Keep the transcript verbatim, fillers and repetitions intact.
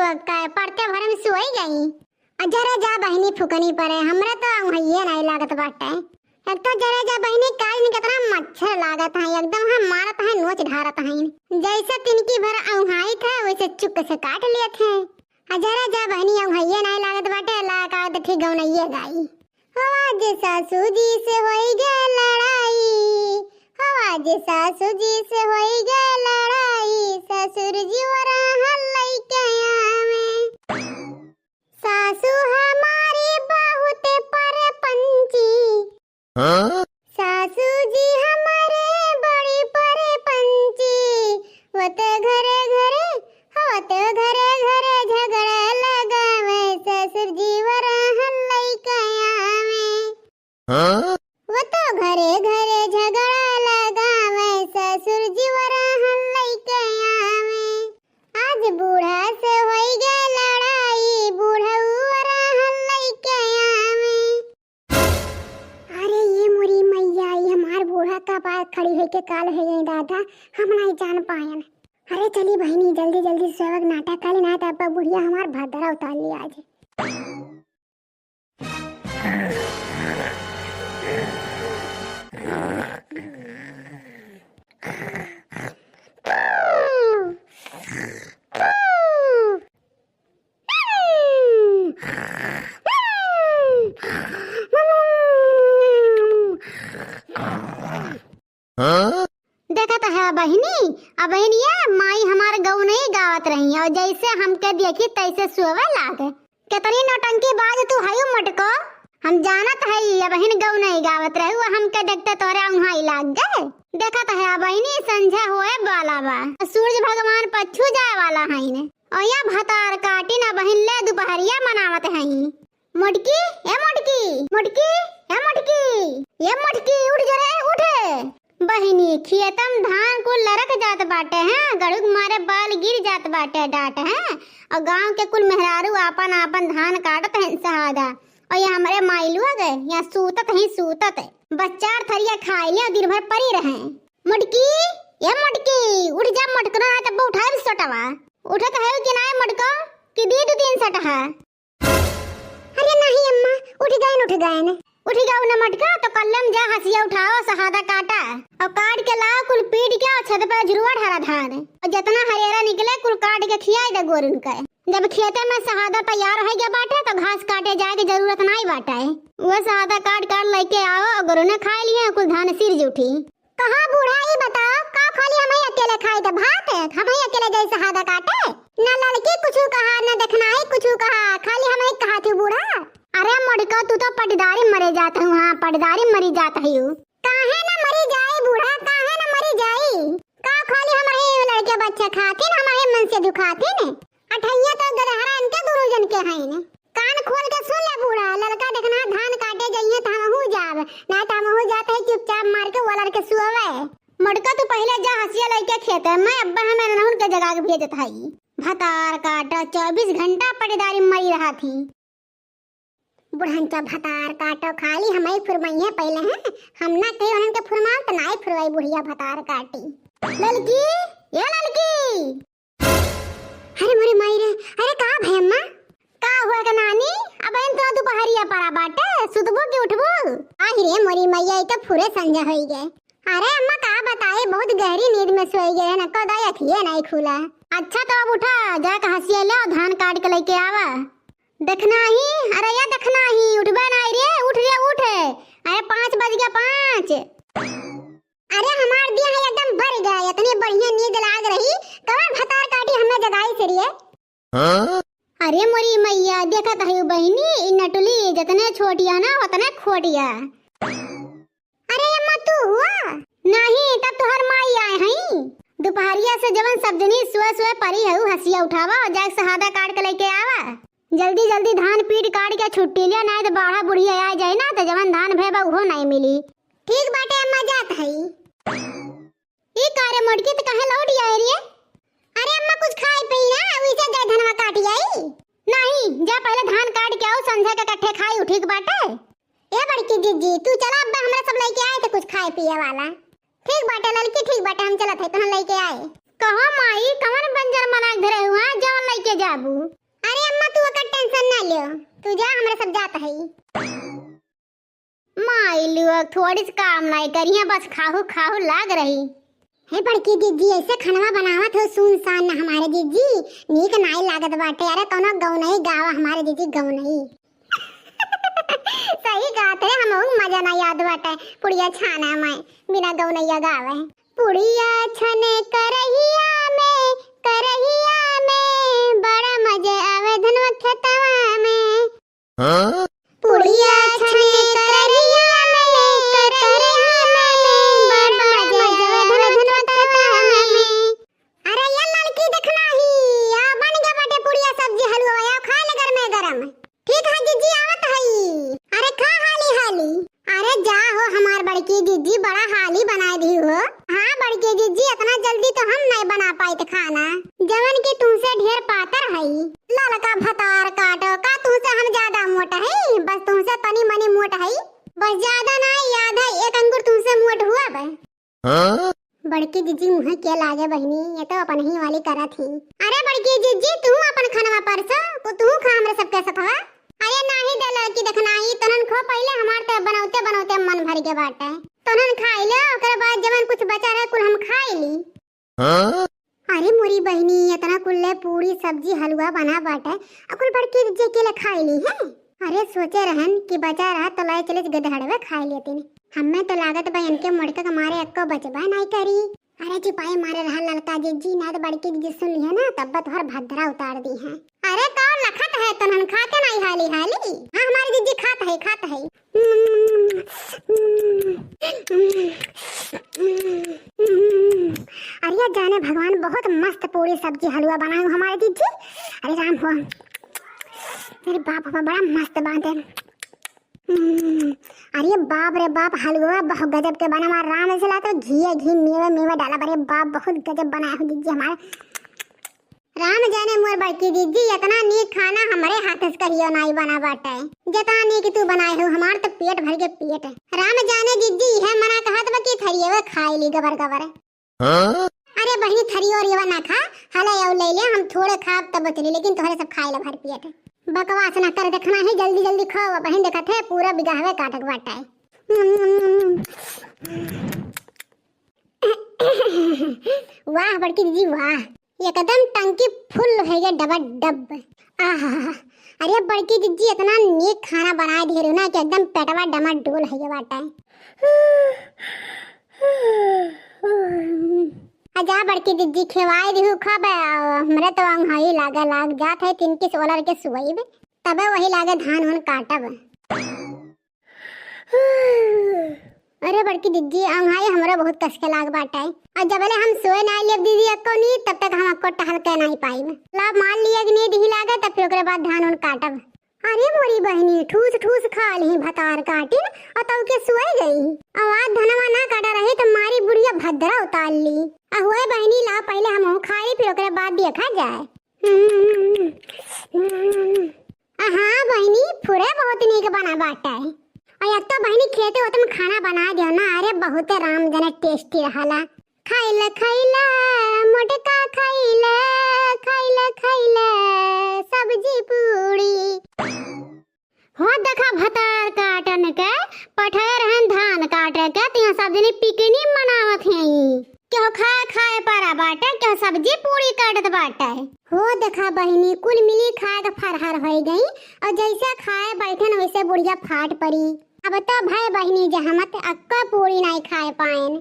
क-, पड़ते भर में सोई गई। आ जरे जा बहिनी फुकनी परे, हमरा तो औंघइये नाई लागत बाटे। एक तो जरे जा बहिनी काज में कितना मच्छर लागत है, एकदम हम मारत है, नोच ढारत है। जैसे तिनकी भर औंघाइत है, वैसे चुप से काट लेत है। आ जरे जा बहिनी औंघइये नाई लागत बाटे, ला का तो ठीक गौनइये गाई। हो आज सासू जी से होई गए लड़ाई, हो आज सासू जी से होई गए लड़ाई, ससुर जी वो रहल लइके आवे। सासू हमारी बहुत परपंची। हाँ? सासू जी हमारे बड़ी परपंची। वो तो घरे घरे, हो तो घरे घरे झगड़ा लगावे, ससुर जी वो रहल लइके आवे। हाँ? वो तो घरे घरे झगड़ा लगावे, ससुर जी वो रहल लइके आवे। आज बूढ़ा से होई गए लड़ाई, बूढ़ऊ वो रहल लइके आवे। अरे ये मोरी मैया, ये हमार बूढ़ा का बात खड़ी है के काल है ये दादा, हम नहीं जान पायन। अरे चली बहिनी, जल्दी जल्दी सेवक नाटक कर लेना, तब बुढ़िया हमार भदरा उतार लिया आज। हाँ? देखत है बहिनी, अबहिन ये माई हमार गौनई गावत रही और जैसे हमके देखी तैसे सोवे लागे। कितनी नौटंकी बाज तू हयू मोटको, हम जानत हई अबहिन गौनई गावत रहू, हमके देखते तोरे औंघाई लाग गए। देखत है बहिनी संझा होए वाला बा, सूरज भगवान पच्छू जाए वाला हईन। और या भतार काटी ना बहिन ले दुपहरिया मनावत हई। मोटकी, ए मोटकी, मोटकी, ए मोटकी, ए मोटकी, उठ जा रे, उठ। बहिनी, खेतम धान कुल लरक जात बाटे हैं, गड़ुक मारे बाल गिर जात बाटे डाट हैं, और गांव के कुल मेहरारू आपन आपन धान काटत हैं सहादा, और ये हमरे माई लोग यहाँ सूतत ही सूतत, बस चार थरिया खाई ले और दिन भर परी रहे। मोटकी, ए मोटकी, उठ जा मोटकनो, ना तब उठाए सोटवा। उठत है कि ना मोटको, कि दी दू तीन सटहा? अरे नहीं अम्मा, उठ गए न, उठ गए न। उठ गए न मटका, तो कल्लम जा हसिया उठाओ, सहादा काटा। और काट के लाओ, कुल पीट के और छत पे झुरुआ ढारा धान। और जितना हरेरा निकले, कुल काट के खियाई दे गोरुन के। जब खेते में सहादा तैयार हो गया बाटे, तो घास काटे जाए के जरूरत नहीं बाटे। वो सहादा काट काट लेके आओ और गोरुने खाए लिए, कुल धान सिर जुठी। कहा बूढ़ा, ई बताओ, का खाली हमही अकेले खाई के भात? हमही अकेले जाई सहादा काटे? ना ललकी कुछु कहा, ना देखनाही कुछु कहा, खाली हमही कहा थी बूढ़ा। अरे मोटका, तू तो पटदारी मरे जात हूँ, हाँ, पटदारी मरी जात हूँ। काहे ना मरी जाई बूढ़ा, काहे ना मरी जाई? का खाली हमही लड़के बच्चे खाथिन, हमही मन से दुखाथिन? अठैया तो गदहरा इनके गुरुजन के हईन। कान खोल के सुन ले बूढ़ा, ललका देखना धान काटे जइहे त हमहू जाब, ना त हमहू जात है चुपचाप मार के वलर के सुअवे। मोटका तू पहिले जा हसिया लइके खेते, मैं अब्बा हमें ननहुन के जगा के भेजत हई। भतार काटा चौबीस घंटा पटेदारी मरी रहा थी। बुढ़न का भतार काटो खाली हमही फुरमइहे पहिले हैं, हम ना कही उन्हन के फुरमाओ त नाई फुरवाई बुढ़िया भतार काटी। ललकी, ए ललकी, अरे मोरे माई रे, अरे का भई अम्मा? का हुआ के नानी? अबहिन तो दुपहरिया परा बाटे, सुतबू कि उठबू? आहि रे मोरी मैया, ई तो फुरे संझा होई गए। अरे अम्मा का बताई, बहुत गहरी नींद में सोई गए न, कदा अखिए नहीं खुला। अच्छा तो अब उठा, जाके हसिया ले धान काट के लेके आवा। देखना ही, अरे या देखना ही, उठबे नहीं रे, उठ रे उठ। अरे पाँच बज गया, पाँच। अरे हमार दिया है एकदम भर गया, इतनी बढ़िया नींद लाग रही, कवन भतार काटी हमें जगाई से रिये? हाँ? अरे मोरी मैया, देखत हई बहिनी, ई नटुली जतने छोटिया ना, ओतने खोटिया। अरे अम्मा, तू हुआ? नहीं, तब तोहर माई आए हई। दुपहरिया से जवन सब जनी सुए सुए परी हऊ, हसिया उठावा और जाके सहादा काट के लेके आवा। जल्दी जल्दी धान पीट काट के छुट्टी लिया, नहीं तो बाढ़ा बुढ़िया आ जाए ना, तो जवन धान भय बा, उहो नहीं मिली। ठीक बाटे अम्मा, जात हई। ई का रे मोटकी, त काहे लौट आए रे? अरे अम्मा, कुछ खाई पी ना, वैसे जाए धनवा काट आई। नहीं, जा पहले धान काट के आओ, संझा के कट्ठे खाई, ठीक बाटे। ए बड़की जीजी, तू चला, अब्बा हमरा सब लेके आए थे कुछ खाए पिए वाला। ठीक बाटे ललकी, ठीक बाटे, हम चलत है, तहन लेके आए। कहो माई, कवन बंजर मना के धरे हुआ, जवन लेके जाबू? तू जा, हमरा सब जात हई। माई लोग थोड़ी सी काम नाई करिहैं, बस खाहू खाहू लाग रही। हे बड़की जिज्जी, ऐसे खनवा बनावत हो सुनसान न हमारे जिज्जी, नीक नाई लागत बाटे। अरे कौनो गौनई गावा हमारे जिज्जी, गौनई। सही कहत है, हमहू मजा नाई आवत बाटे पुड़िया छाना में बिना गौनैया गावे। पुड़िया छने करहिया में, करहिया में, बड़ा मजा आवे धनवा खेतवा में। हाँ? पुड़िया छने करहिया में, करहिया में, बड़ा मजा आवे धनवा खेतवा में। अरे ये लड़की देखना ही, आ बन गया बाटे पुड़िया सब्जी हलवा, आ खा ले गरमे गरम। ठीक है जिज्जी, आवत हई। अरे खा हाली हाली। अरे जा हो हमार बड़की जिज्जी, बड़ा हाली बनाए दी हो। हाँ बड़की जिज्जी, इतना जल्दी तो हम नहीं बना पाइत खाना, जवन कि तुमसे ढेर पातर हई। ललका भतार काटो, का तुमसे हम ज्यादा मोट हई? बस तुमसे तनी मनी मोट हई, बस ज्यादा ना, याद है एक अंगुर तुमसे मोट हुआ बे। हाँ? बड़की जिज्जी मुँह के लागे बहिनी, ये तो अपन ही वाली करत ही। अरे बड़की जिज्जी, तू अपन खनवा परसो, को तू खा हमरे सबके सथवा। अरे नाही दे लड़की देखना ही, तनन खो पहिले, हमार तो बनौते बनौते मन भर के बाटे। तनन खाई ले, ओकरे बाद जवन कुछ बचा रहे कुल हम खाई ली। हाँ? अरे मोरी बहिनी, इतना कुल्ले पूरी सब्जी हलवा बना बाटे, अकुल बड़की जिज्जी अकेले खाई ली है। अरे सोचे रहन कि बचा रहा तो लाई चलित गदहड़वे खाई लेतिन। हमें तो लागत बा इनके मोटका के मारे अक्को बचबा नाई करी। अरे चुपाई मारे रहा ललका जिज्जी, ना तो बड़की जिज्जी सुन लिहे ना, तब तोहर भद्रा उतार दिहे। अरे का लखत है तनन, खाते नाई हाली हाली। हाँ हमारी जिज्जी खात है, खात है। अरे जाने भगवान, बहुत मस्त पूरी सब्जी हलवा बनाए हो हमारे जिज्जी। अरे राम हो, अरे बाप हो, बड़ा मस्त बात है। हम्म, अरे बाप रे बाप, हलवा बहुत गजब के बना हमारे राम से ला तो घी है, घी मेवे मेवे डाला। अरे बाप, बहुत गजब बनाए हो जिज्जी हमारे। राम जाने मोर बड़की जिज्जी, इतना नीक खाना हमरे हाथ से कहियो नाई बना बाटे। जितना नीक तू बनाए हो, हमार तो पेट भर के पेट। राम जाने जिज्जी, इहे मना कहत बा कि थरियवे खाई ली गबर गबर। हाँ? अरे बहिनी, थरियो ओरियवा ना खा, हले अउ ले ले, हम थोड़े खाब तब चली, लेकिन तोहरे सब खाए ला भर पेट। बकवास ना कर, देखना ही जल्दी जल्दी खाओ, बहिन देखत है पूरा बिगहवे काटक बाटे। वाह बड़की दीदी वाह, एकदम टंकी फुल होइ गए डबा डब। आहा, अरे बड़की जिज्जी इतना नीक खाना बनाए दिहे रहो ना कि एकदम पेटवा डमाडोल होइ गए बाटे। आ जा बड़की जिज्जी, खिवाए दिहू खाबे, हमरे तो अंघाई लागे लाग जात है, तिनकी सोलर के सुवई बे, तबे वही लागे धान उन काटब। अरे बड़की जिज्जी, अंघाई हमरो बहुत कस के लाग बाटे। और जबले हम सोए ना लेब दीदी अक्को नी, तब तक हम अक्को टहल के नहीं पाइब। लाभ मान लिया कि नी दिही लागे, तब फिर ओकरे बाद धान उन काटब। अरे मोरी बहिनी, ठूस ठूस खा लिही भतार काटिन, और तब के सोए गई। और आज धनवा ना काटा रही तो मारी बुढ़िया भद्रा उतार ली। आ हुए बहिनी, ला पहले हम खाई, फिर ओकरे बाद देखा जाए। हाँ बहिनी, फुरे बहुत नीक बना बाटे। और अब तो बहिनी खेते ओते में खाना बना दियो ना, अरे बहुते राम जने टेस्टी रहला। खैले खैले मोटका खैले, खैले खैले सब्जी पूरी। हो देखा भतार काटन के, पठे रहन धान काटे के, तिहाँ सब जने पिकनिक मनावत हैं। केहू खाए खाए परा बाटे, केहू सब्जी पूरी काटत बाटे। हो देखा बहिनी, कुल मिली खाए के फरहर होइ गई, और जैसे खाए बैठन वैसे बुढ़िया फाट परी। अब तो भय बहिनी जहमत, अक्को पूरी नाई खाए पाएन।